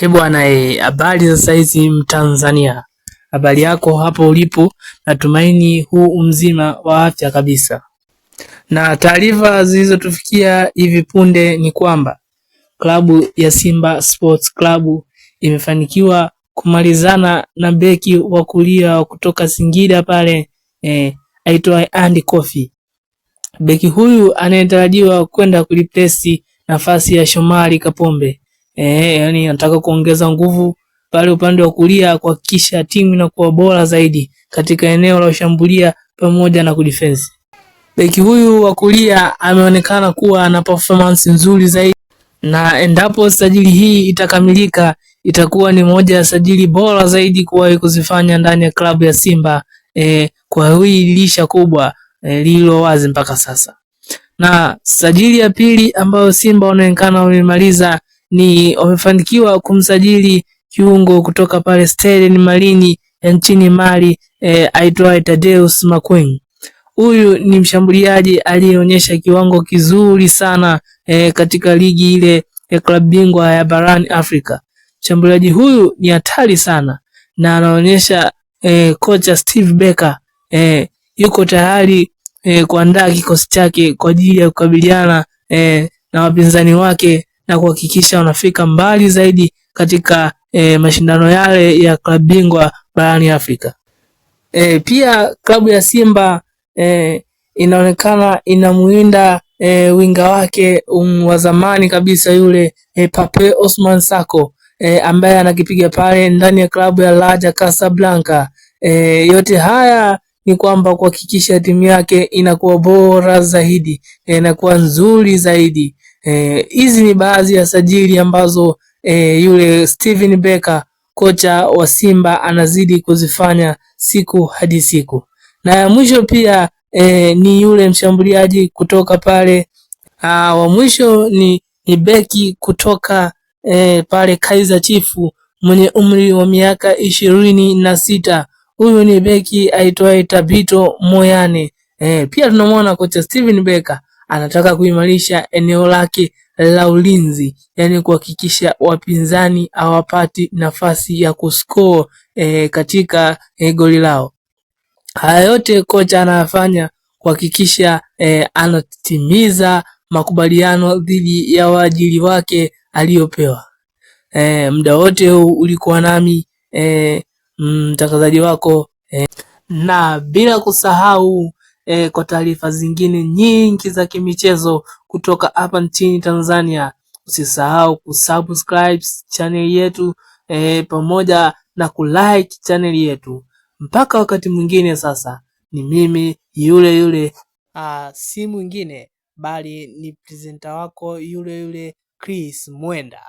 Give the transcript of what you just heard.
He bwana, habari za saizi Mtanzania, habari yako hapo ulipo, natumaini huu mzima wa afya kabisa. Na taarifa zilizotufikia hivi punde ni kwamba klabu ya Simba Sports Club imefanikiwa kumalizana na beki wa kulia kutoka Singida pale aitwaye Andy Kofi. Beki huyu anayetarajiwa kwenda kuliplesi nafasi ya Shomari Kapombe. Yani anataka kuongeza nguvu pale upande wa kulia kuhakikisha timu inakuwa bora zaidi katika eneo la ushambulia pamoja na kudifensi. Beki huyu wa kulia ameonekana kuwa na performance nzuri zaidi na endapo sajili hii itakamilika itakuwa ni moja ya sajili bora zaidi kuwahi kuzifanya ndani ya klabu ya Simba kwa hii dirisha kubwa lililo wazi mpaka sasa. Na sajili ya pili ambayo Simba wanaonekana wamemaliza ni wamefanikiwa kumsajili kiungo kutoka pale Stade Malini ya nchini Mali aitwaye Tadeus Makweng. Huyu ni mshambuliaji aliyeonyesha kiwango kizuri sana katika ligi ile ya klabu bingwa ya barani Afrika. Mshambuliaji huyu ni hatari sana na anaonyesha kocha Steve Barker yuko tayari kuandaa kikosi chake kwa ajili ya kukabiliana na wapinzani wake na kuhakikisha wanafika mbali zaidi katika mashindano yale ya klabu bingwa barani Afrika. Pia klabu ya Simba inaonekana inamuinda winga wake wa zamani kabisa yule Pape Osman Sako ambaye anakipiga pale ndani ya klabu ya Raja Casablanca. Yote haya ni kwamba kuhakikisha timu yake inakuwa bora zaidi, inakuwa nzuri zaidi. Hizi ni baadhi ya sajili ambazo yule Steven Barker kocha wa Simba anazidi kuzifanya siku hadi siku. Na ya mwisho pia ni yule mshambuliaji kutoka pale wa mwisho ni beki kutoka pale Kaizer Chiefs mwenye umri wa miaka 26. Huyu ni beki aitwaye Tabito Moyane. Pia tunamwona kocha Steven Barker anataka kuimarisha eneo lake la ulinzi, yani kuhakikisha wapinzani hawapati nafasi ya kuscore katika goli lao. Haya yote kocha anayafanya kuhakikisha anatimiza makubaliano dhidi ya waajiri wake aliyopewa. Muda wote huu ulikuwa nami mtangazaji wako na bila kusahau kwa taarifa zingine nyingi za kimichezo kutoka hapa nchini Tanzania, usisahau kusubscribe channel yetu pamoja na kulike channel yetu. Mpaka wakati mwingine, sasa ni mimi yule yule, si mwingine bali ni presenter wako yule yule Chris Mwenda.